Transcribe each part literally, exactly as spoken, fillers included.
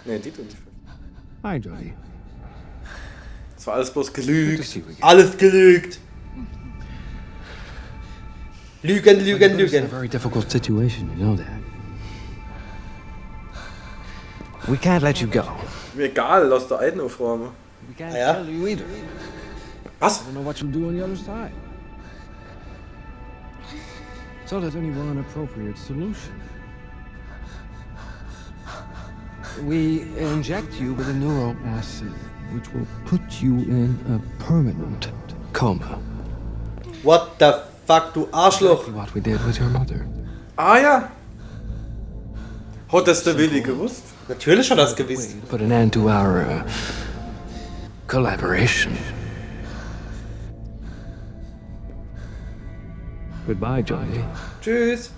Nee, die tun nicht. Hi, Jodie. Das war alles bloß Good to gelügt. See you again. Alles gelügt. Lügen, But Lügen, you put us in a Lügen. very difficult situation, you know that. We can't let you go. Mir egal, lass der Aiden aufräumen. We can't Ja. tell you either. Was? I don't know what you'll do on the other side. So there's only one appropriate solution. We inject you with a neural acid, which will put you in a permanent coma. What the fuck, du Arschloch. Exactly what we did with your mother. Ah ja. Hat das der Willi gewusst? Natürlich hat das gewusst. Put an end to our uh, collaboration. Goodbye, Jodie. Tschüss.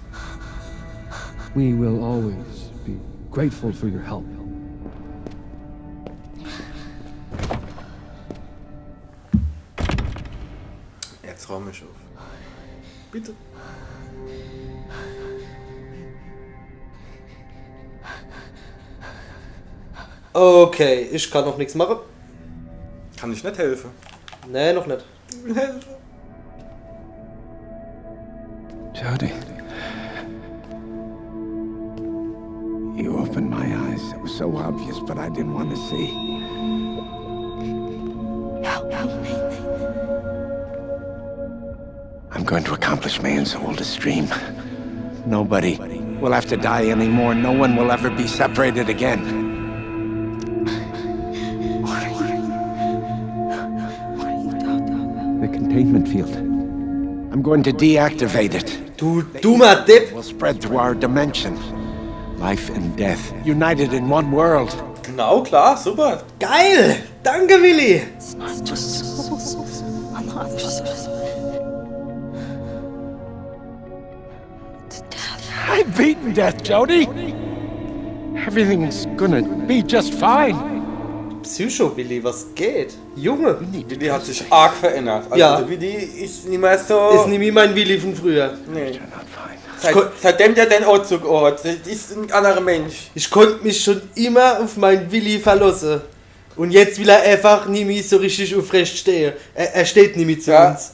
We will always be grateful for your help. Jetzt räum ich auf. Bitte. Okay, ich kann noch nix machen. Kann ich nicht helfen. Nee, noch net. Ich will helfen. Jodie. You opened my eyes. It was so obvious, but I didn't want to see. Help me. I'm going to accomplish man's oldest dream. Nobody will have to die anymore. No one will ever be separated again. What are you? What are you talking about? The containment field. I'm going to deactivate it. Du dummer Depp. Will spread through our dimension. Life and death united in one world. Genau, klar, super. Geil. Danke, Willi. It's not just souls on the other side. It's death. I've beaten death, Jodie. Everything's gonna be just fine. Psycho-Willi, was geht? Junge. Willi hat sich arg verändert. Also Ja. Der Willi ist nicht mehr so. Is nimmi mein Willi von früher. Nee. Not fine. Seit, seitdem der den Anzug hat, das ist ein anderer Mensch. Ich konnt mich schon immer auf mein Willi verlassen. Und jetzt will er einfach nimmi so richtig aufrecht stehen. Er, er steht nimmi zu Ja. uns.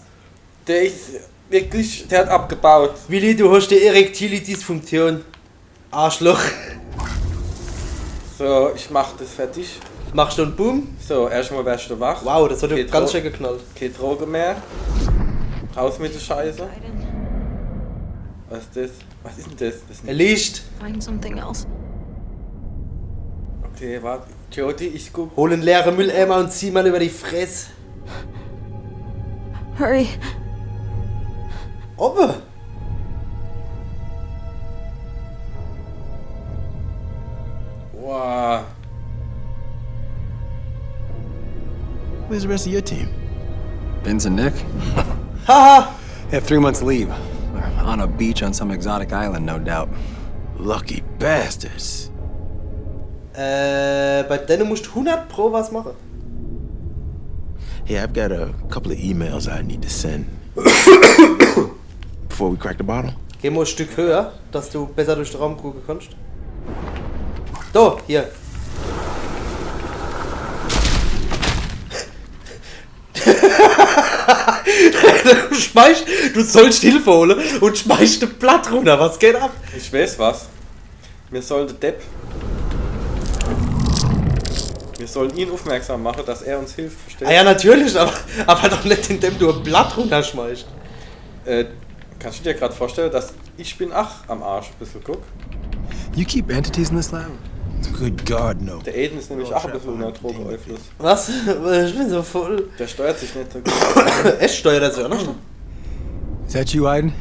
Der ist wirklich, der hat abgebaut. Willi, du hast die erektile Dysfunktion. Arschloch. So, ich mach das fertig. Machst du einen Boom? So, erstmal wärst du wach. Wow, das hat ja Geht ganz ro- schön geknallt. Kein Drogen mehr. Raus mit der Scheiße. Was ist das? Was ist denn das? Das ist Licht. Find something else. Okay, warte. Jodie, ich guck. Hol einen leeren Mülleimer und zieh mal über die Fresse. Hurry. Oben. Wow. Where's the rest of your team? Vince and Nick? Haha. They have three months leave. On a beach on some exotic island, no doubt. Lucky bastards. Äh, bei denen musst du hundert Pro was machen. Hey, I've got a couple of emails I need to send before we crack the bottle. Geh mal ein Stück höher, dass du besser durch den Raum gucken kannst. Da, hier. Du schmeißt, du sollst Hilfe holen und schmeißt ein Blatt runter. Was geht ab? Ich weiß was. Wir sollen den Depp. Wir sollen ihn aufmerksam machen, dass er uns hilft, verstehst Ah ja, natürlich, aber, aber doch nicht, indem du ein Blatt runterschmeißt. Äh, kannst du dir gerade vorstellen, dass ich bin ach am Arsch, ein bisschen guck. You keep entities in this lab? Good God, no. Der Aiden ist nämlich auch ein bisschen unter Drogeneinfluss. Was? Ich bin so voll. Der steuert sich nicht so gut. Es steuert er sich auch noch. Is that you, Aiden?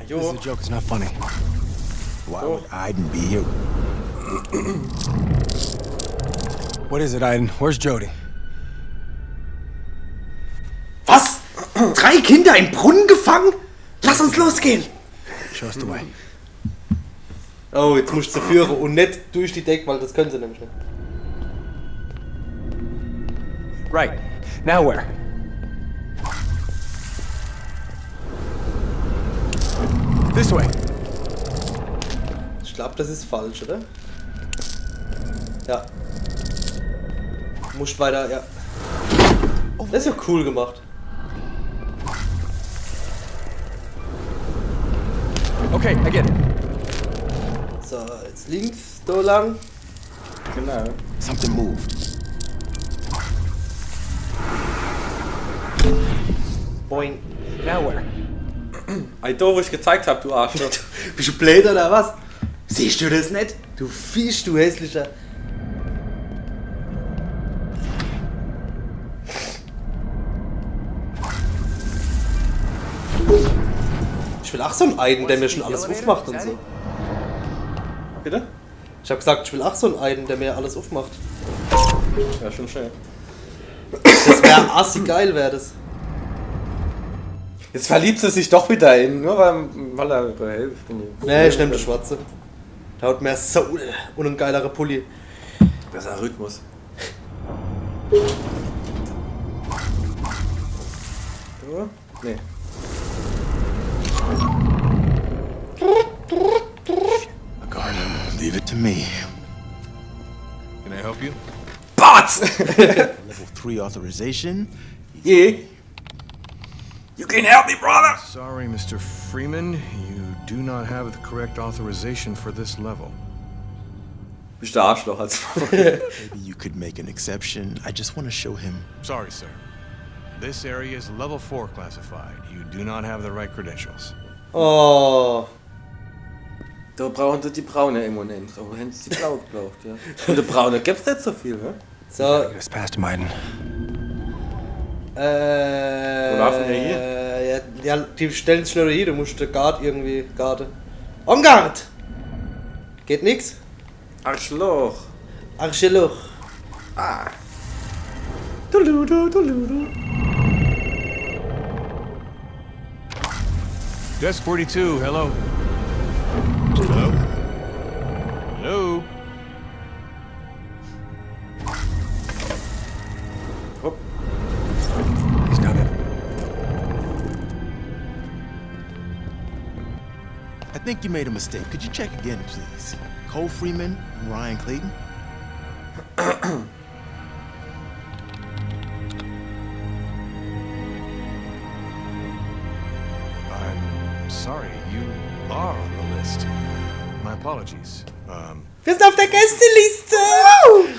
Jo, This is a joke, it's not funny. Why would Aiden be here? What is it, Aiden? Where's Jodie? Was? Drei Kinder im Brunnen gefangen? Lass uns losgehen. Show us the way. Oh, jetzt musst du führen und nicht durch die Deck, weil das können sie nämlich nicht. Right. Now where? This way. Ich glaube, das ist falsch, oder? Ja. Musst weiter, ja. Das is ja cool gemacht. Okay, I get it. So, jetzt links, da lang. Genau. Something moved. Boing. Now where? Ei, do, wo ich gezeigt hab, du Arschloch. Bist du blöd oder was? Siehst du das nicht? Du Viech, du hässlicher. Ich will auch so einen Aiden, der mir schon alles aufmacht und so. Bitte? Ich hab gesagt, ich will auch so einen Aiden, der mir alles aufmacht. Ja, schon schön. Das wär assi geil, wär das. Jetzt verliebt sie sich doch wieder in, nur weil, weil er ihre Hälfte. Nee, ich nemm das Schwarze. Der haut mehr Soul und en geilere Pulli. Besser Rhythmus. Du? Nee. Leave it to me. Can I help you? Bots! Level three authorization. Yeah. You can help me, brother! Sorry, Mister Freeman. You do not have the correct authorization for this level. Bist du Arschloch als Maybe you could make an exception. I just want to show him. Sorry, sir. This area is level four classified. You do not have the right credentials. Oh. Da brauchen sie die braune M und M's, aber hätten sie die blaue gebraucht, ja. Und die braune gibt's nicht so viel, ne? So. It's past Maiden. Äh, Wo laufen wir hier? Ja, ja, die stellen sich nur hier, du musst den Guard irgendwie guarden. En garde! Geht nix? Arschloch. Arschloch. Ah. Duludu, duludu. Desk forty-two, hello. Hello? Hello? Hopp. He's got it. I think you made a mistake. Could you check again, please? Cole Freeman and Ryan Clayton? I'm sorry, you are on the list. My apologies. Um, Wir sind auf der Gästeliste!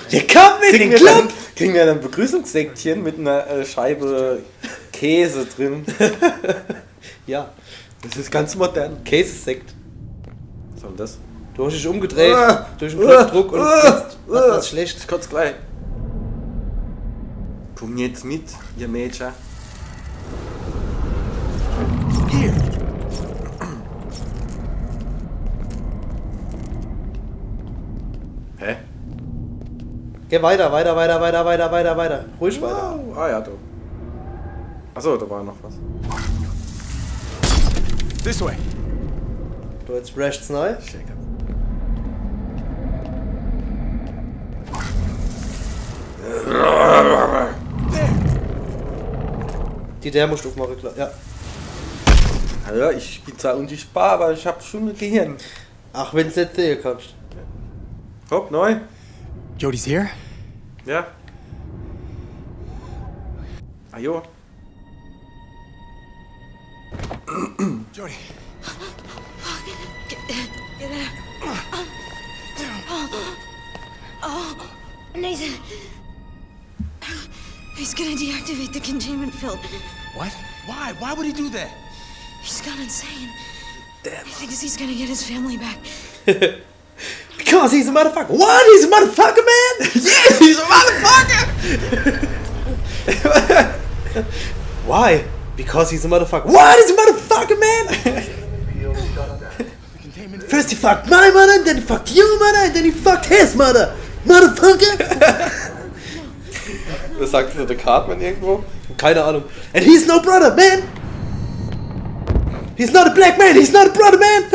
Willkommen in Kriegen den wir, Club! dann, kriegen wir dann ein Begrüßungssäckchen mit einer äh, Scheibe Käse drin? Ja, Das ist ganz modern. Käsesekt. Was soll denn das? Du hast dich umgedreht, Ah, durch den Knopfdruck und jetzt war das schlecht. Ich kotze gleich. Komm jetzt mit, ihr Mädchen. Here. Hä? Geh weiter, weiter, weiter, weiter, weiter, weiter, weiter. Ruhig weiter. Wow. Ah ja, du. Achso, da war noch was. This way. Du, jetzt rechts neu. Shake it. Die der musst du aufmachen, klar. Ja. Hallo, ich bin zwar unsichtbar, aber ich hab schon ein Gehirn. Ach, wenn du nicht sehen kannst. Hopp, neu. Jody's here? Ja. Ajo. Jody. Get, get out. Oh, Nathan. He's gonna deactivate the containment field. What? Why? Why would he do that? He's gone insane. He thinks he's gonna get his family back. Because he's a motherfucker. What? He's a motherfucker, man? Yeah, he's a motherfucker! Why? Because he's a motherfucker. What? He's a motherfucker, man? First he fucked my mother, and then he fucked your mother, and then he fucked his mother. Motherfucker! Das sagt so der Cartman irgendwo. Keine Ahnung. And he's no brother, man! He's not a black man, he's not a brother, man!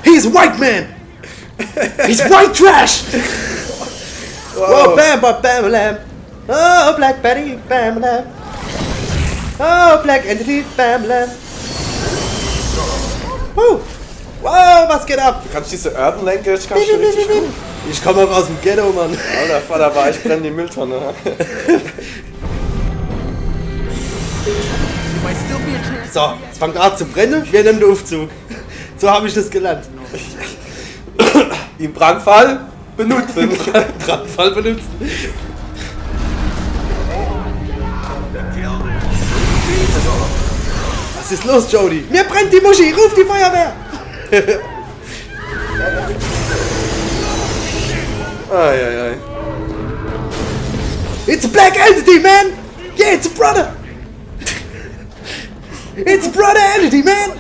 He's a white man! He's white trash! Whoa, bam, bam, bam, lam. Oh, black Betty, bam, lam. Oh, black entity, bam, lam. Woo! Wow, was geht ab? Du kannst diese Urban Language ganz schön richtig gut. Ich komm auch aus dem Ghetto, Mann. Alter Vater, war ich brenne die Mülltonne. So, es fängt an zu brennen, wir nehmen den Aufzug. So habe ich das gelernt. Im Brandfall benutzen. Brandfall benutzen. Was ist los, Jodie? Mir brennt die Muschi, ruf die Feuerwehr! Eieiei. It's a black entity, man! Yeah, it's a brother! It's a brother entity, man!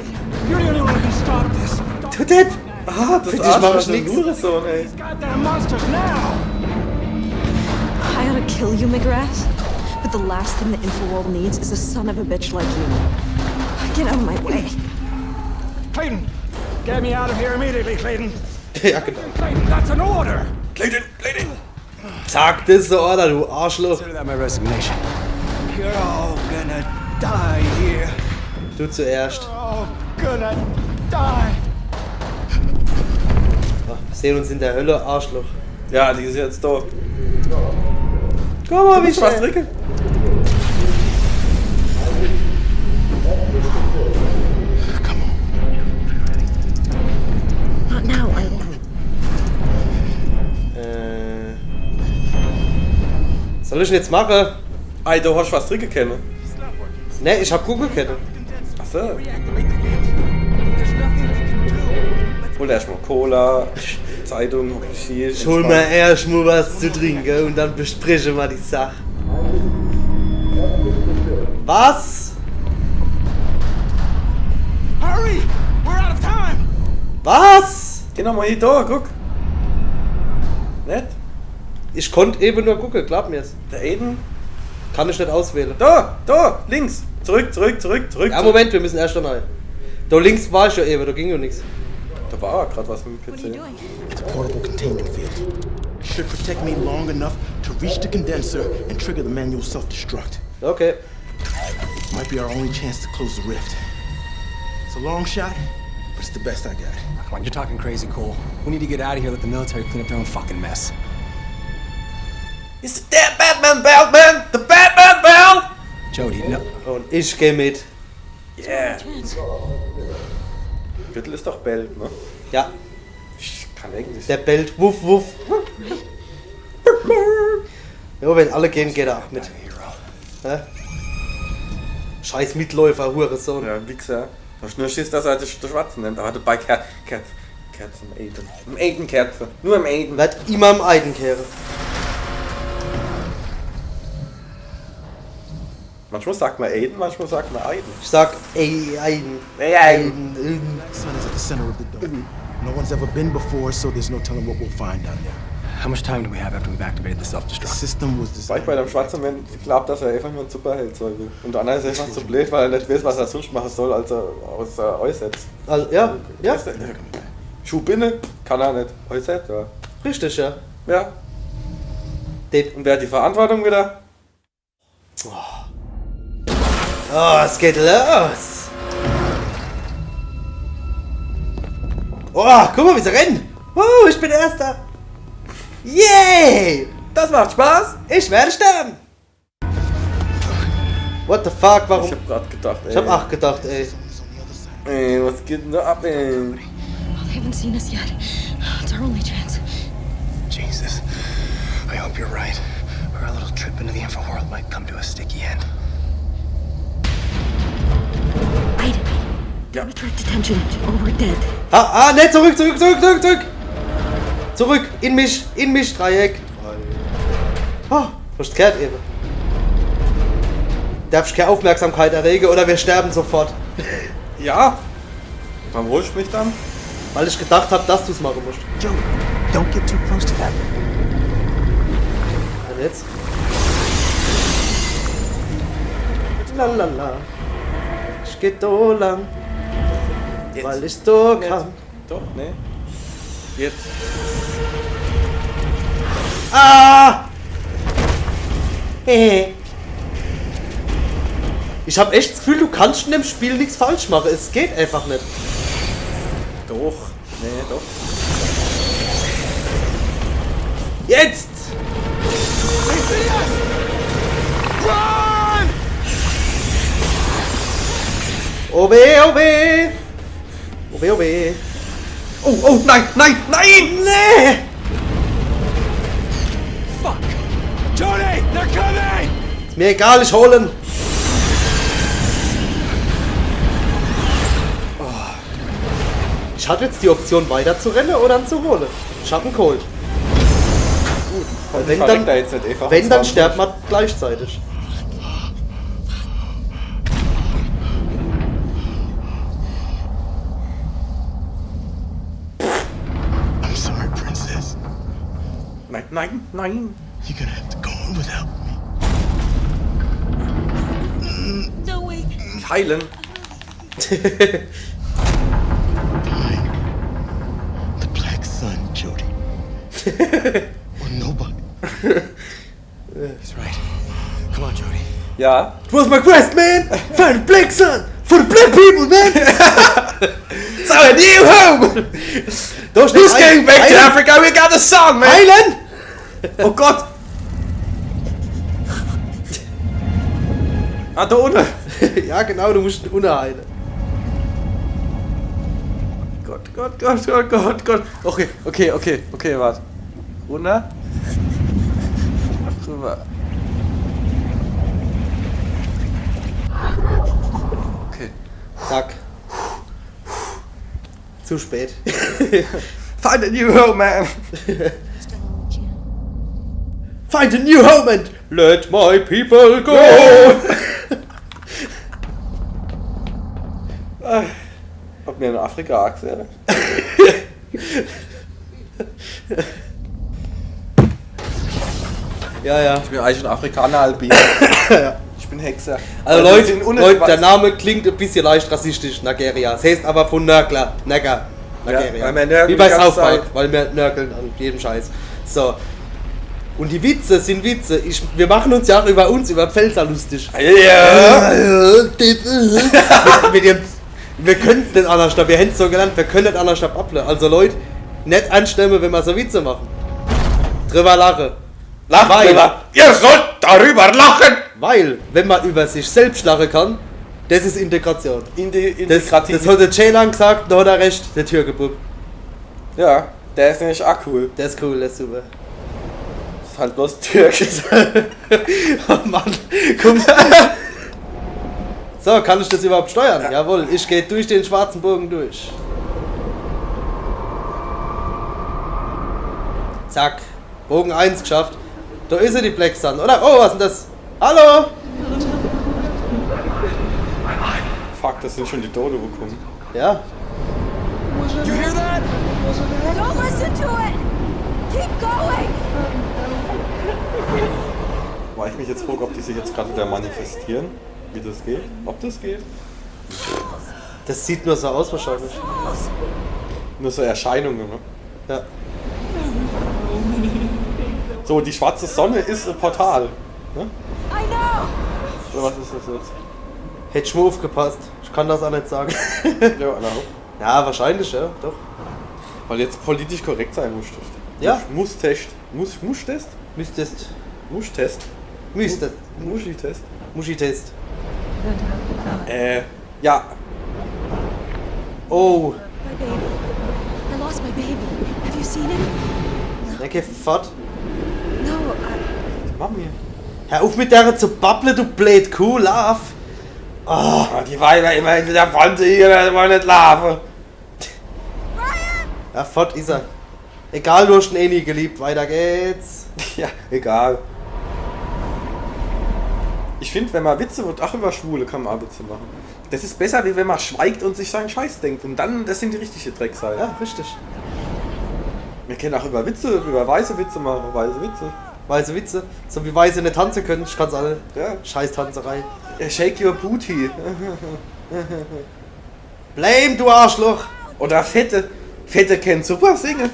You're the only one who can stop this. Tut it! Ah, das Bitte, ich mach Arschloch es ist ein nix. Hurensohn, ey. These goddamn monsters now! I ought to kill you, McGrath, but the last thing the Infraworld needs is a son of a bitch like you. Get out of my way. Clayton! Get me out of here immediately, Clayton! Ja, genau. Clayton, that's an order! Clayton, Clayton! Sag das so, oder, du Arschloch. Consider that my resignation. You're all gonna die here. Du zuerst. You're all gonna die. Ah, wir sehen uns in der Hölle, Arschloch. Ja, die ist jetzt da. Guck mal, wie schön. Come on. Not now, I won't. Äh, was soll ich denn jetzt machen? Ei, du hast was drücken können. Ne, ich hab gucken können. Ach so. Hol erst mal Cola, Zeitung, hier. Ich hol mal erst mal was zu trinken und dann besprechen wir die Sache. Was? Hurry! We're out of time! Was? Geh noch mal hier da, guck. Nicht? Ich konnt eben nur gucken, glaub mir's. Der Aiden? Kann ich nicht auswählen. Da, da, links. Zurück, zurück, zurück, zurück. Ja, zurück. Moment, wir müssen erst einmal. Da links war ich ja eben, da ging ja nichts. Da war grad was mit dem P C. What are you doing? It's a portable containment field. Should protect me long enough to reach the condenser and trigger the manual self-destruct. Okay. Might be our only chance to close the rift. It's a long shot, but it's the best I got. Come on, you're talking crazy, Cole. We need to get out of here, let the military clean up their own fucking mess. Is the dead Batman belt, man? The Batman belt! Jodie, no. Und ich geh mit. Yeah. Gürtel ist doch Belt, ne? Ja. Ich kann eigentlich. Der bellt, wuff, wuff. Ja, wenn alle gehen, geht er auch mit. Hä? Scheiß Mitläufer, Hurensohn. Ja, Wichser. Hast nur Schiss, dass er dich der Schwarze nennt. Aber dabei Ker Ker Kerze, im Aiden. Im Aiden Kerze. Nur im Aiden. Werd immer im Aiden kehre. Manchmal sagt man Aiden, manchmal sagt man Aiden. Ich sag, ey, Aiden. Ey, Aiden. Aiden, Aiden. Sun is at the center of the dome. No one's ever been before, so there's no telling what we'll find down there. How much time do we have after we've activated the self-destruct? The system was designed. Weil bei dem Schwarzen, wenn ich glaub, dass er einfach nur ein Superheld sein will. Und der andere ist einfach zu blöd, weil er nicht weiß, was er sonst machen soll, als er, als er äußert. Also, ja, ja. Schubinne kann er nicht. Äußert, ja. Richtig, ja. Ja. Depp. Und wer hat die Verantwortung wieder? Oh. Oh, es geht los. Oh, guck mal, wie sie rennen. Wow, ich bin Erster. Yay! Das macht Spaß. Ich werde sterben. What the fuck, warum? Ich hab grad gedacht, ey. Ich hab auch gedacht, ey. Ey, was geht denn da ab, ey? Well, they haven't seen us yet. It's our only chance. Jesus. I hope you're right. Or our little trip into the Infraworld might come to a sticky end. Aiden. Ja. Don't attract attention, or we're dead. Ah, ah, ne, zurück, zurück, zurück, zurück, zurück. Zurück, in mich, in mich, Dreieck. Ah, hast du gehört, Ewe? Darf ich keine Aufmerksamkeit erregen oder wir sterben sofort? Ja. Warum holst du mich dann? Weil ich gedacht hab, dass du's machen musst. Joe, don't get too close to that. Und jetzt? Lalala. Ich geh da lang. Jetzt. Weil ich da kann. Doch, ne? Jetzt. Ah! Hey. Ich hab echt das Gefühl, du kannst in dem Spiel nichts falsch machen. Es geht einfach nicht. Doch. Nee, doch. Jetzt! Run! Oh weh, oh weh! Oh weh, oh weh! Oh, oh, nein, nein, nein! Nee! Fuck! Tony, they're coming! Is mir egal, ich hol en. Oh. Ich hatt jetzt die Option, weiter zu renne oder en zu hole. Ich hab en geholt. Gut. Weil wenn Verreckt dann, er jetzt nicht einfach wenn, und dann zwar sterbt man gleichzeitig. I'm sorry, Princess. Nein, nein, nein. You're gonna have to go on without me. No way. Heilen. Find the Black Sun, Jodie. Or nobody. He's right. Come on, Jodie. Ja. It was my quest, man! Find the Black Sun! For the black people, man! So, a new home! Da steht Who's going back to Heilen! Africa? We got a song, man! Heilen! Oh Gott! Ah, da unten! Ja, genau, du musst unne heile. Gott, Gott, Gott, Gott, Gott, Gott. Okay, okay, okay, okay, warte. Runter. Rüber. Okay. Zack. Zu spät. Find a new home, man! Find a new home and let my people go! Ob mir in Afrika Achse? Ja, ja. Ich bin eigentlich ein Afrikaner Albino. Ich bin Hexer. Also Weil die Leute, sind ohne Leute, Schweiß. Der Name klingt ein bisschen leicht rassistisch, Nageria. Es heißt aber von Nörgler, Nager, Ja, Nageria. weil wir nörgeln Wie bei die ganze South Park, Zeit. Weil wir nörgeln an jedem Scheiß. So. Und die Witze sind Witze. Ich, wir machen uns ja auch über uns, über Pfälzer lustig. Ja. mit, mit ihrem, wir können nicht anders, wir haben es so gelernt, wir können nicht anders abble. Also Leute, nicht anstellen, wenn wir so Witze machen. Drüber lachen. Lacht Weil- drüber. Ihr sollt darüber lachen! Weil, wenn man über sich selbst lachen kann, das ist Integration. In die, Das, integrativ. Das hat der Ceylan gesagt, da hat er recht, der Türkebub. Ja, der ist nämlich auch cool. Der ist cool, der ist super. Ist halt bloß Türkisch. Oh Mann, komm. So, kann ich das überhaupt steuern? Jawohl, ich gehe durch den schwarzen Bogen durch. Zack, Bogen eins geschafft. Da ist sie, die Black Sun, oder? Oh, was ist denn das? Hallo? Fuck, das sind schon die Dodo gekommen. Ja. You hear that? Don't listen to it! Keep going! Weil ich mich jetzt frage, ob die sich jetzt gerade wieder manifestieren, wie das geht, ob das geht. Das sieht nur so aus wahrscheinlich. Nur so Erscheinungen, ne? Ja. So, die schwarze Sonne ist ein Portal. Ne? I know! Oder was ist das jetzt? Hätte ich mal aufgepasst. Ich kann das auch nicht sagen. Ja, na. Ja, wahrscheinlich, ja, doch. Weil jetzt politisch korrekt sein musst. Ja. Muss Test. Muss, muss Test? Müsstest. Muss Test? Müsstest. Muschi-Test? Muschi-Test. Äh, ja. Oh, My baby. I lost my baby. Have you seen him? der geht fort. No, I... Mach mir. Hör auf mit der zu babble, du blöd Kuh, lauf. Oh, Ah, die Weiber immer hinter der Wand hier, da wollen nicht laufen. Brian! Ja, fort ist er. Egal, du hast ihn eh nie geliebt, weiter geht's. Ja, egal. Ich finde, wenn man Witze wird, auch über Schwule kann man auch Witze machen. Das ist besser, wie wenn man schweigt und sich seinen Scheiß denkt. Und dann, das sind die richtigen Drecksäue. Ja, richtig. Wir können auch über Witze, über weiße Witze machen, weiße Witze. Weiße Witze, so wie Weiße nicht tanzen können, ich kann's alle. Ja. Scheiß Tanzerei. Shake your booty. Blame, du Arschloch! Oder Fette. Fette können super singen.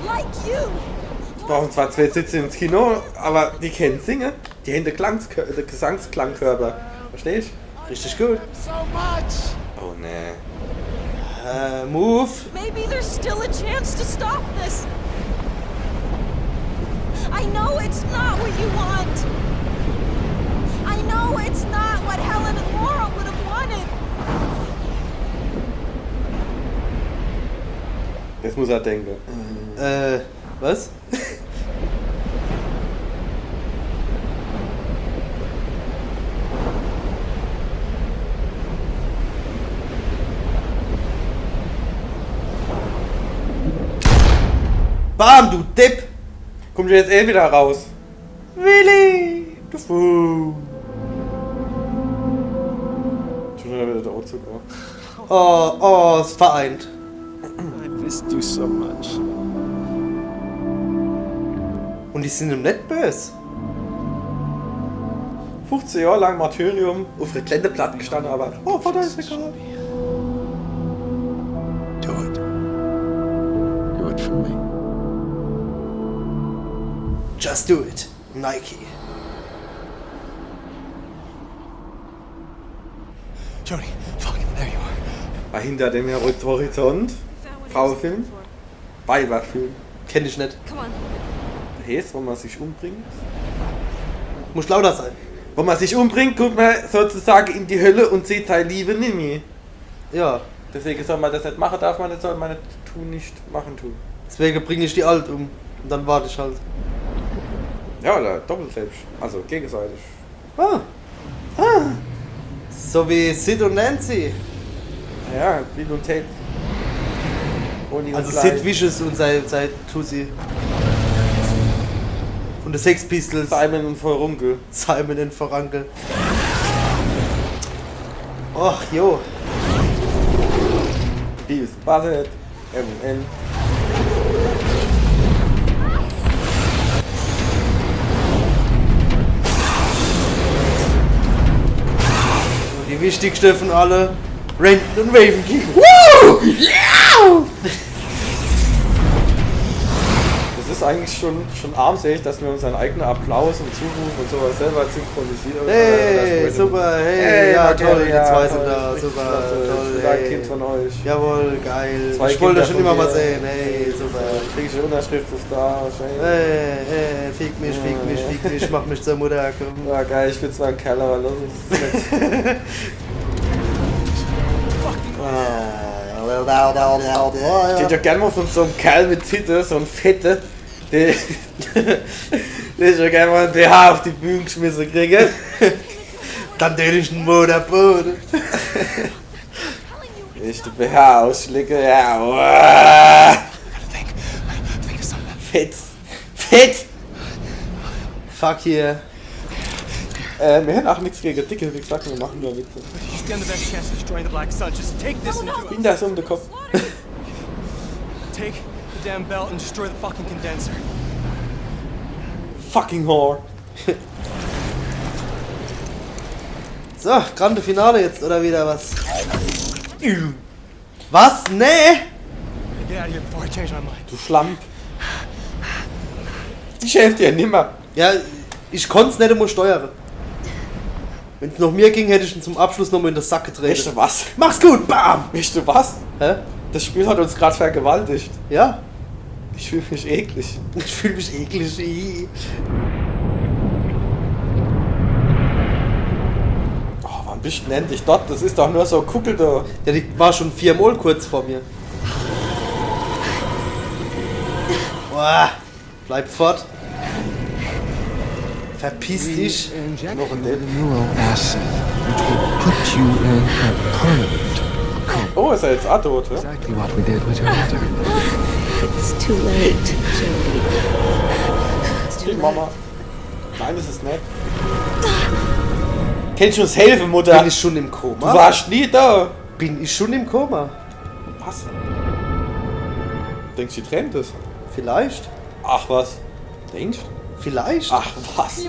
Like you! Die brauchen zwar zwei Sitze ins Kino, aber die können singen. Die haben den, Klangs den Gesangsklangkörper. Verstehst? Richtig gut. So much! Oh nee. Äh, move. Maybe there's still a chance to stop this! I know it's not what you want. I know it's not what Helen and Laura would have wanted. Jetzt muss er denken. Äh, was? Bam, du Depp! Kommt jetzt eh wieder raus. Willi! Du Fu. Schon wieder der Zug, oh. Oh, oh, es vereint. I missed you so much. Und die sind ihm net bös. fünfzehn Jahre lang Martyrium auf der kleinen Platte gestanden, aber oh, Vater ist egal. Do it. Do it for me. Just do it, Nike. Jody, fuck, there you are. War hinter dem Hori- Horizont. Frauenfilm. Weiberfilm. Kenn ich net. Come on. Heißt, wenn man sich umbringt. Muss lauter sein. Wenn man sich umbringt, kommt man sozusagen in die Hölle und sieht seine Liebe nimmi. Ja, Deswegen soll man das nicht machen, darf man nicht, soll man nicht tun, nicht machen tun. deswegen bring ich die Alt um. Und dann warte ich halt. Ja, oder doppelt selbst. Also gegenseitig. Ah. Ah. So wie Sid und Nancy. Ja, Bill und Ted. Bonnie und Also Clyde. Sid Vicious und sein, sein Tussi. Von den Sex Pistols. Simon und Furunkel. Simon and Furunkel. Och, jo. Beavis Butthead. M und N. Und die wichtigste von alle, Renton und Raven King. Woo! Yeah! Das ist eigentlich schon, schon armselig, dass wir unseren eigenen Applaus und Zuruf und sowas selber synchronisieren. Hey, Oder das super, hey, Hey, ja, Marcel, toll, die ja, zwei toll, sind da, richtig super, klasse. toll, Ich bin ein hey. Kind von euch. Jawohl, geil. Zwei Ich wollte Kinder schon von immer mir. Mal sehen, hey, super. Krieg ich eine Unterschrift, ist da, schön. Hey, hey, fick mich, fick mich, fick mich, mach mich zur Mutter, komm. Ja, geil, ich bin zwar ein Kerl, aber lass uns. Ich hätte ja gern mal von so einem Kerl mit Titte, so einem Fette, der, der ich ja gern mal einen B H auf die Bühne geschmissen kriege. Dann den ich einen Motorboot. Ich den B H ausschlicke, ja. Uah. Fett. Fett. Fuck hier. Äh, wir hätten auch nichts gegen Dicke, wie gesagt, wir machen nur Witze. You stand the best chance of destroying the Black Sun. Just take this and do it. Bin da so um den Kopf. Take the damn belt and destroy the fucking condenser. Fucking whore. So, Grande Finale jetzt, oder wieder was? Was? Nee! Get out of here before I change my mind. Du Schlamp. Ich helf dir nimmer. Ja, ich konnt's net immer steuern. Wenn's nach mir ging, hätt ich ihn zum Abschluss nochmal in den Sack getreten. Weißt du was? Mach's gut, bam! Weißt du was? Hä? Das Spiel hat uns gerade vergewaltigt. Ja? Ich fühle mich eklig. Ich fühl mich eklig. Ih. Oh, wann bist du denn endlich dort? Das ist doch nur so Kugel da. Ja, die war schon viermal kurz vor mir. Boah, bleib fort. Verpiss dich. Inject Noch ein you Dip. with a neural acid, which will put you in a permanent coma. Oh, ist er jetzt auch tot, hä? Exactly what we did with your mother. It's too late, Jody. Die Mama. Nein, das ist nett. Kannst du uns helfen, Mutter? Bin ich schon im Du Koma? warst nie da. Bin ich schon im Koma? Was? Denkst du, die trennt es? Vielleicht. Ach was. Denkst? Vielleicht. Ach was.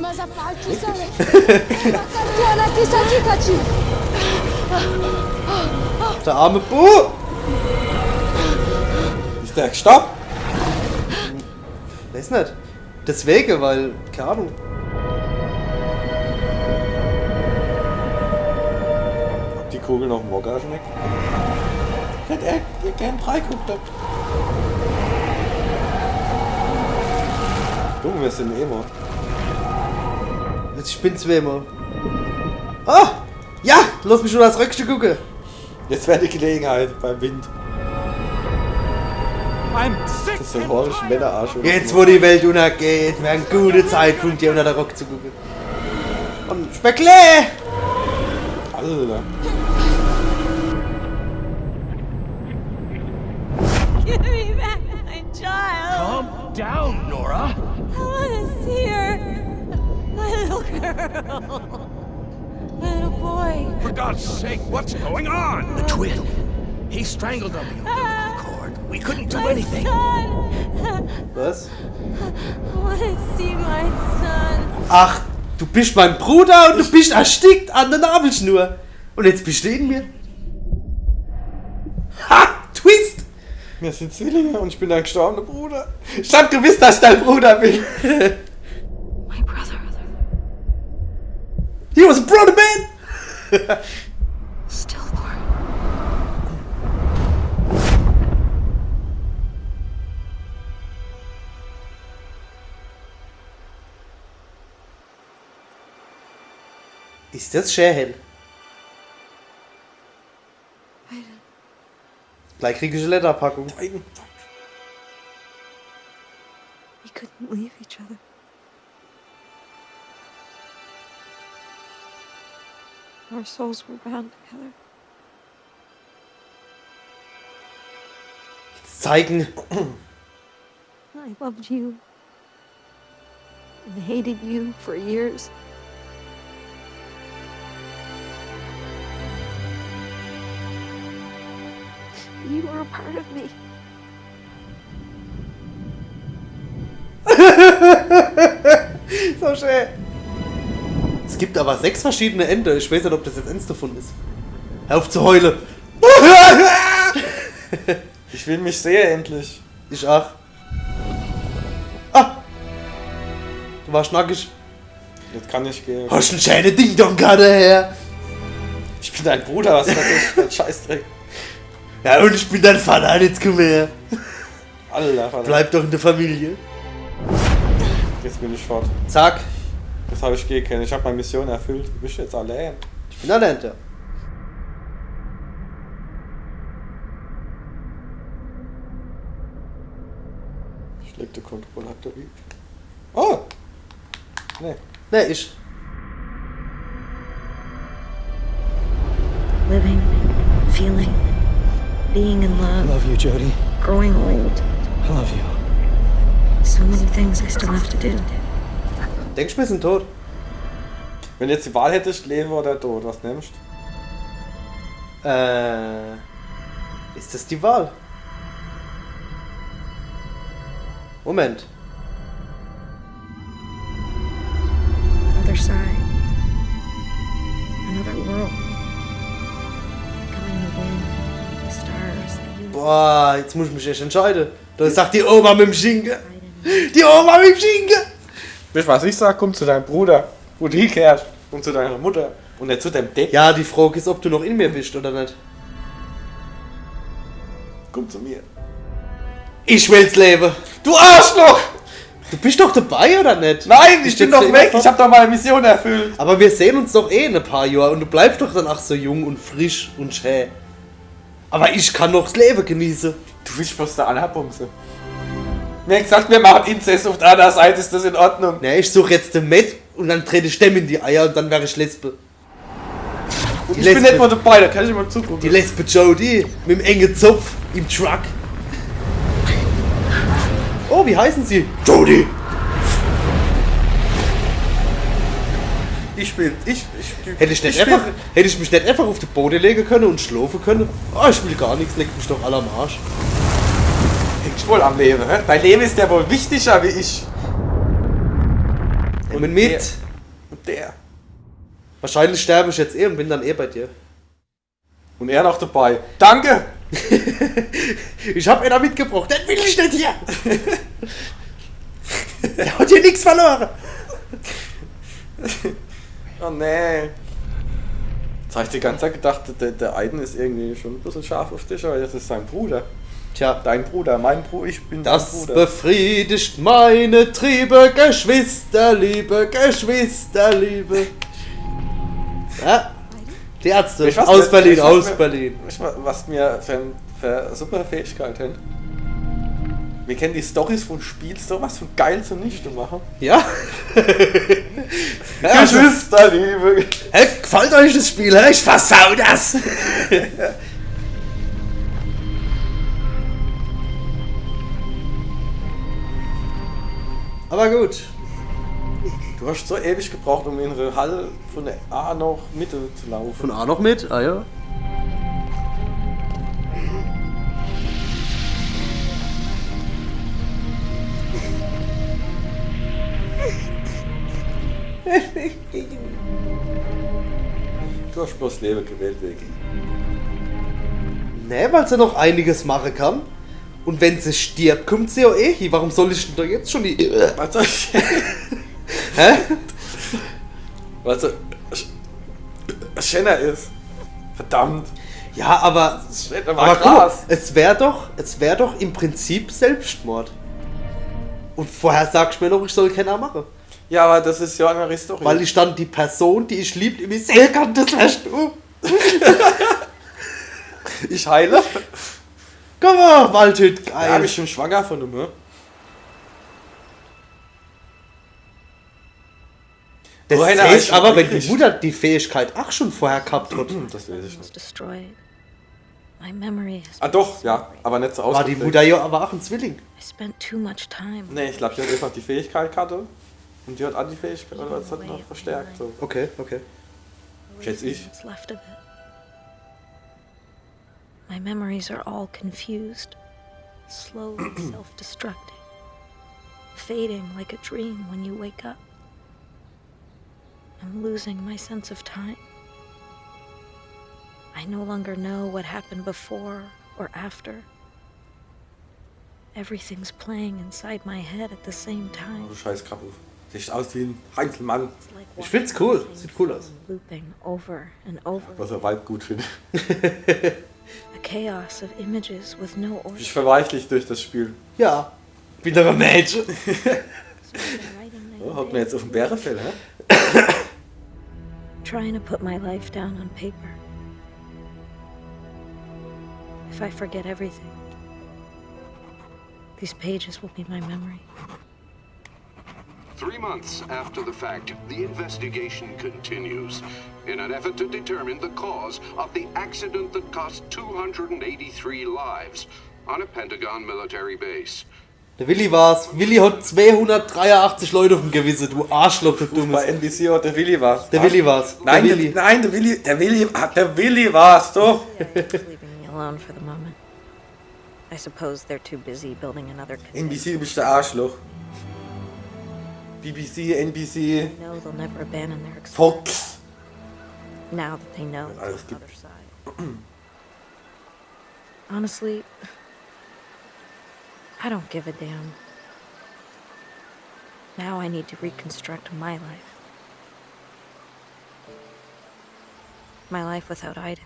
Der arme Bu! Ist der gestorben? Weiß net. Deswege, weil, keine Ahnung. Ob die Kugel noch Wodka schmeckt? Hat er, er gern drei geguckt hat. Gucke, mir sin immer. Jetzt spinnt's wie immer. Ah! Ja! Lass mich nur das Röckche gucke! Jetzt wär die Gelegenheit beim Wind. I'm sick Das is so ein haarischer Männerarsch. Jetzt, wo die Welt untergeht, wär en guter Zeitpunkt, dir unter de Rock zu gucke. Und Speckle! Alter. Give me back my child. Calm down, Nora. I want to see her. My little girl. My little boy. For God's sake, what's going on? The twin. He strangled him. Cord. We couldn't do My anything. Son. Was? I want to see my son. Ach, du bist mein Bruder und du bist erstickt an der Nabelschnur. Und jetzt bist du in mir. Ha! Twist! Wir sind Zwillinge und ich bin dein gestorbener Bruder. Ich hab gewusst, dass ich dein Bruder bin. My brother. He was a brother, man! Stillborn. Is das schä hell? Gleich krieg ich e Lederpackung. We couldn't leave each other. Our souls were bound together. Jetzt zeigen. I loved you and hated you for years. You were a part of me. So schä. Es gibt aber sechs verschiedene Ende. Ich weiß net, ob das jetzt ens davon is. Hör auf zu heule. Ich will mich sehen endlich. Ich ach. Ah! Du warst nackig. Jetzt kann ich gehen. Hast en schäne Ding-Dong gehat, her. Ich bin dein Bruder, was is das für ein Scheißdreck? Ja, und ich bin dein Vater, jetzt komm her. Alter, Vater. Bleib doch in der Familie. Jetzt bin ich fort. Zack. Jetzt hab ich gehen können. Ich hab meine Mission erfüllt. Du bist jetzt allein. Ich bin allein da. Schlechte Kontrolle hat der Üb. Oh! Nee. Ne, ich. Living, feeling, being in I love, love you, Jodie. Growing old. I love you. So many things I still have to do. Denkst, mir sind tot? Wenn du jetzt die Wahl hättest, Leben oder Tod, was nimmst? Äh. Is das die Wahl? Moment. Other side. Another world. Becoming the wind, the stars, the universe. Boah, jetzt muss ich mich echt entscheiden. Da sagt die Oma mit dem Schinken. Die Oma mit dem Schinken! Weißt du, was ich sag? Komm zu deinem Bruder, wo du hingehörst. Und zu deiner Mutter. Und nicht zu dem Depp. Ja, die Frage is, ob du noch in mir bist oder net. Komm zu mir. Ich will's leben. Du Arschloch! Du bist doch dabei, oder net? Nein, ich Bist bin jetzt doch für weg. immer Ich hab doch meine Mission erfüllt. Aber wir sehen uns doch eh in ein paar Jahren und du bleibst doch dann ach so jung und frisch und schä. Aber ich kann noch das Leben genießen. Du willst bloß da anherbumsen. Mir haben gesagt, wir machen Inzest, auf der anderen Seite ist das in Ordnung. Ne, ich such jetzt den Matt und dann trete ich dem in die Eier und dann wär ich Lesbe. Und Die ich bin Lesbe. Nicht mal dabei, da kann ich mal zugucken. Die Lesbe Jodie mit dem engen Zopf im Truck. Oh, wie heißen sie? Jodie! Ich spiel, ich, ich, Hätte ich, net ich einfach, hätte ich mich net einfach auf den Boden legen können und schlafen können? Oh, ich will gar nichts, leckt mich doch alle am Arsch. Hängst wohl am Leben, hä? Dein Leben ist ja wohl wichtiger wie ich. Nimm ihn mit. Und der. Wahrscheinlich sterbe ich jetzt eh und bin dann eh bei dir. Und er noch dabei. Danke! Ich hab einer mitgebracht, den will ich net hier! Der hat hier nichts verloren! Oh nee. Jetzt hab ich die ganze Zeit gedacht, der, der Aiden ist irgendwie schon ein bisschen scharf auf dich, aber das ist sein Bruder. Tja. Dein Bruder, mein Bruder, ich bin dein Bruder. Das befriedigt meine Triebe, Geschwisterliebe, Geschwisterliebe. Ja, die Ärzte. Weescht was, aus Berlin, weescht was aus mir, Berlin. Weescht was, was mir für, für super Fähigkeit hen? Mir kennen die Storys vum Spiel sowas vun geil zunichte mache. Ja. Ja, also, Geschwisterliebe. Hey, gefällt euch das Spiel? Hey, ich versau das. Aber gut. Du hast so ewig gebraucht, um in der Hall von der A nach Mitte zu laufen. Von A nach Mitte? Ah ja. Du hast bloß Leben gewählt, Vicky. Nee, weil sie noch einiges machen kann. Und wenn sie stirbt, kommt sie ja eh hin. Warum soll ich denn da jetzt schon die... Was soll ich? Hä? Was soll... Shanna is. Verdammt. Ja, aber, Shanna war aber guck mal, krass. Es wär doch, es wär doch im Prinzip Selbstmord. Und vorher sagst du mir noch, ich soll keiner machen. Ja, aber das is ja eine Story. Weil ich dann die Person, die ich lieb, in mich sehen kann, das wärst du. Ich heile. Guck mal, Waldhütte, geil. Ja, hab ich schon schwanger von dem, ne? Das heißt aber, wenn die Mutter die Fähigkeit auch schon vorher gehabt hat. Das weiß ich nicht. Destroyed. My memory has... Ah doch, ja, aber nicht so ausgeprägt. War die Mutter ja aber auch ein Zwilling? I spent too much time. Nee, ich glaub, die hat einfach die Fähigkeit gehabt und die hat auch die Fähigkeit, oder das hat noch verstärkt, so. Okay, okay. Schätz ich. What's left of it. My memories are all confused, slowly self-destructing, fading like a dream when you wake up. I'm losing my sense of time. I no longer know what happened before or after. Everything's playing inside my head at the same time. Oh, du Scheißkappe. Sieht aus wie ein Heinzelmann. It's like watching the same scene looping over and over. Ich find's cool. Sieht cool aus. Was der Vibe gut findet. A chaos of images with no order. Ich verweichlich durch das Spiel. Ja. Wieder ein Mädchen. Oh, hockt mir jetzt auf dem Bärefell, hä? Trying to put my life down on paper. If I forget everything, these pages will be my memory. Three months after the fact, the investigation continues in an effort to determine the cause of the accident that cost two hundred eighty-three lives on a Pentagon military base. Der Willi war's. Willi hat zweihundertdreiundachtzig Leute auf dem Gewissen, du Arschloch, du dummes. Bei N B C hat der Willi war's. Der Willi war's. Nein, der, nein, der Willi, der Willi, der Willi war's doch. Leaving me alone for the moment. I suppose they're too busy building another N B C, du bist der Arschloch. B B C, N B C, Fox. Now they'll never abandon their experiment. Now that they know the other side. Alles gibt. Honestly, I don't give a damn. Now I need to reconstruct my life. My life without Aiden.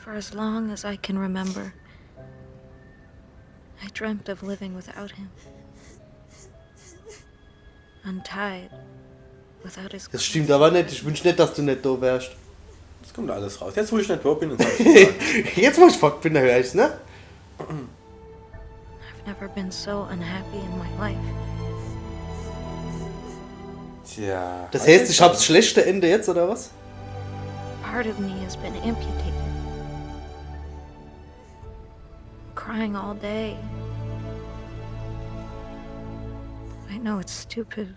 For as long as I can remember, I dreamt of living without him. Untied, without his... Das stimmt aber nicht. Ich wünsch nicht, dass du nicht da wärst. Das kommt alles raus. Jetzt, wo ich nicht da bin und sag's. Jetzt, wo ich fucked bin, da hör ich's, ne? I've never been so unhappy in my life. Tja. Das heißt, ich hab's schlechte Ende jetzt, oder was? Part of me has been amputated. Crying all day. I know it's stupid.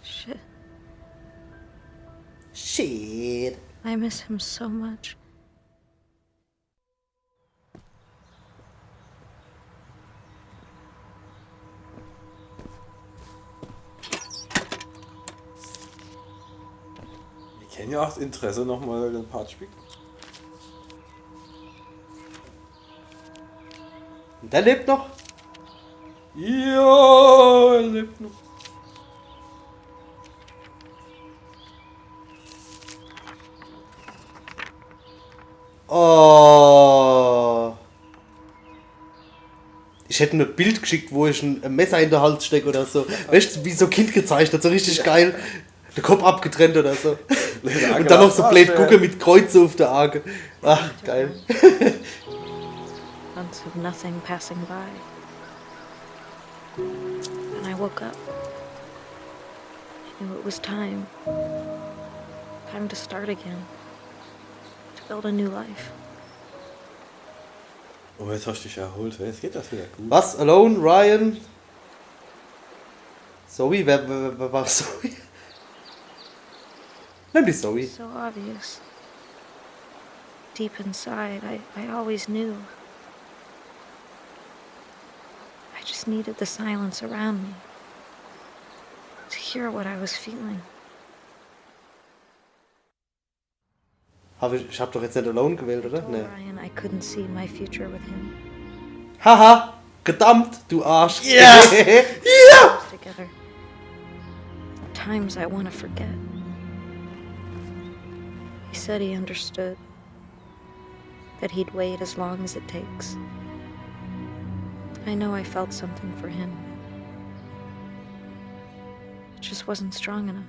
Shit. Shit. I miss him so much. Mir kennen ja auch das Interesse, nochmal den Part spielen. Und der lebt noch? Ja, er lebt noch. Oh. Ich hätt em e Bild geschickt, wo ich e, e Messer in de Hals steck oder so. Weescht, wie so Kind gezeichnet, so richtig geil. De Kopp abgetrennt oder so. Un dann noch so bleed gucke mit Kreuze uff de Aage. Ach, geil. Months of nothing passing by. Then I woke up. I knew it was time. Time to start again. To build a new life. Oh, jetzt hast du dich erholt. Jetzt geht das wieder gut. Was? Alone? Ryan? Zoe? Wer, wer, wer war Zoe? Nimm die Zoe. So obvious. Deep inside, I, I always knew. I just needed the silence around me to hear what I was feeling. Hab ich, ich hab doch jetzt net Alone gewählt, oder? Told Nee. Ryan I couldn't see my future with him. Haha! Gedammt, du Arsch! Yeah! Yeah! Together. Times I want to forget. He said he understood. That he'd wait as long as it takes. I know I felt something for him. It just wasn't strong enough.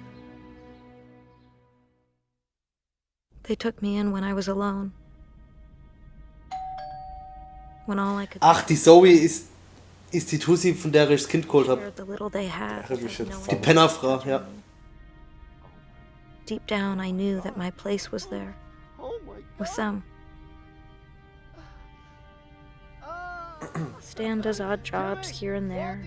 They took me in when I was alone. When all I could Ach, die Zoe is, is die Tussi, von der ich das Kind geholt hab. Shared the little they had Ach, wie without schön. knowing Die Pennerfrau, ja. Deep down, I knew that my place was there with them. Stan does odd jobs here and there.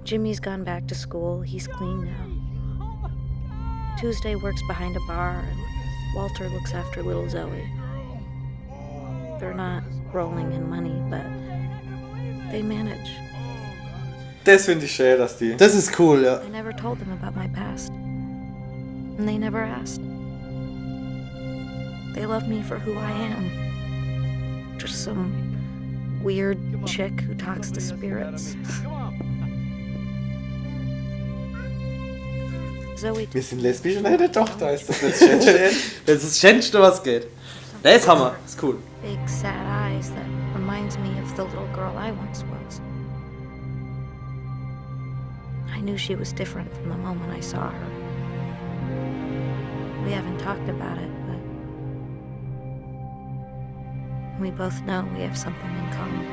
Jimmy's gone back to school. He's clean now. Tuesday works behind a bar, and Walter looks after little Zoe. They're not rolling in money, but they manage. Das finde ich schön, dass die. Das ist cool, ja. I never told them about my past. And they never asked. They love me for who I am. Just some weird chick who talks to spirits. Zoe Wir sind lesbisch und eine Tochter, ist das nicht schön? Das ist das Schönste, was geht. Das ist Hammer, ist cool. Big sad eyes that reminds me of the little girl I once was. I knew she was different from the moment I saw her. We haven't talked about it, but we both know we have something in common.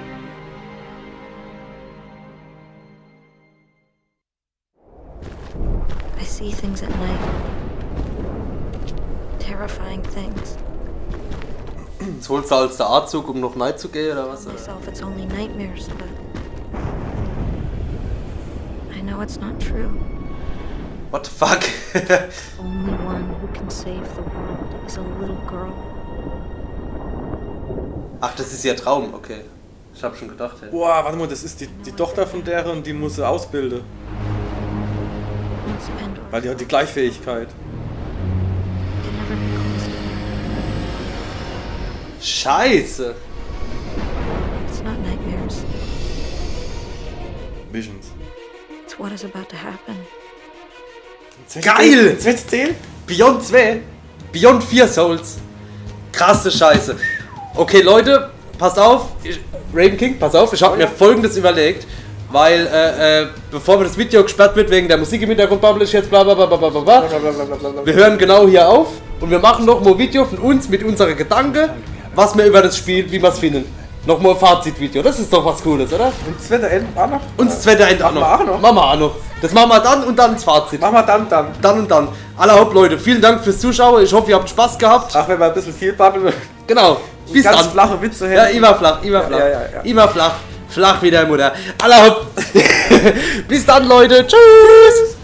I see things at night. Terrifying things. Jetzt holst du als der Anzug, um noch Night zu gehen, oder was? Myself, it's only nightmares, but I know it's not true. What the fuck? Only one who can save the world is a little girl. Ach, das ist ihr Traum, okay. Ich hab schon gedacht, hey. Boah, warte mal, das ist die, die Tochter von der und die muss sie ausbilden. Once Pandora Weil die hat die Gleichfähigkeit. can never be closed again. Scheiße! It's not nightmares. Visions. It's what is about to happen. Geil! Zweite Teil? Beyond zwei? Beyond vier Souls. Krasse Scheiße. Okay, Leute, passt auf. Ich, Raven King, pass auf, ich hab mir Folgendes überlegt. Weil, äh, äh, bevor mir das Video gesperrt wird wegen der Musik im Hintergrund, babble ich jetzt bla bla bla bla bla bla. Wir hören genau hier auf und wir machen noch mal ein Video von uns mit unserer Gedanke, was wir über das Spiel, wie wir's finden. Noch mal ein Fazit-Video, das ist doch was Cooles, oder? Und das zweite End auch noch? Und das zweite End auch noch. Machen wir auch noch. Machen wir auch noch. Das machen wir dann und dann das Fazit. Machen wir dann, dann. Dann und dann. Alla hopp, Leute, vielen Dank fürs Zuschauen. Ich hoffe, ihr habt Spaß gehabt. Ach, wenn wir ein bisschen viel babbeln. Genau. Bis Ganz dann. Flache Witze Ja, her. Immer flach, immer flach. Ja, ja, ja. Immer flach. Flach wie deine Mutter. Alla hopp. Bis dann, Leute. Tschüss.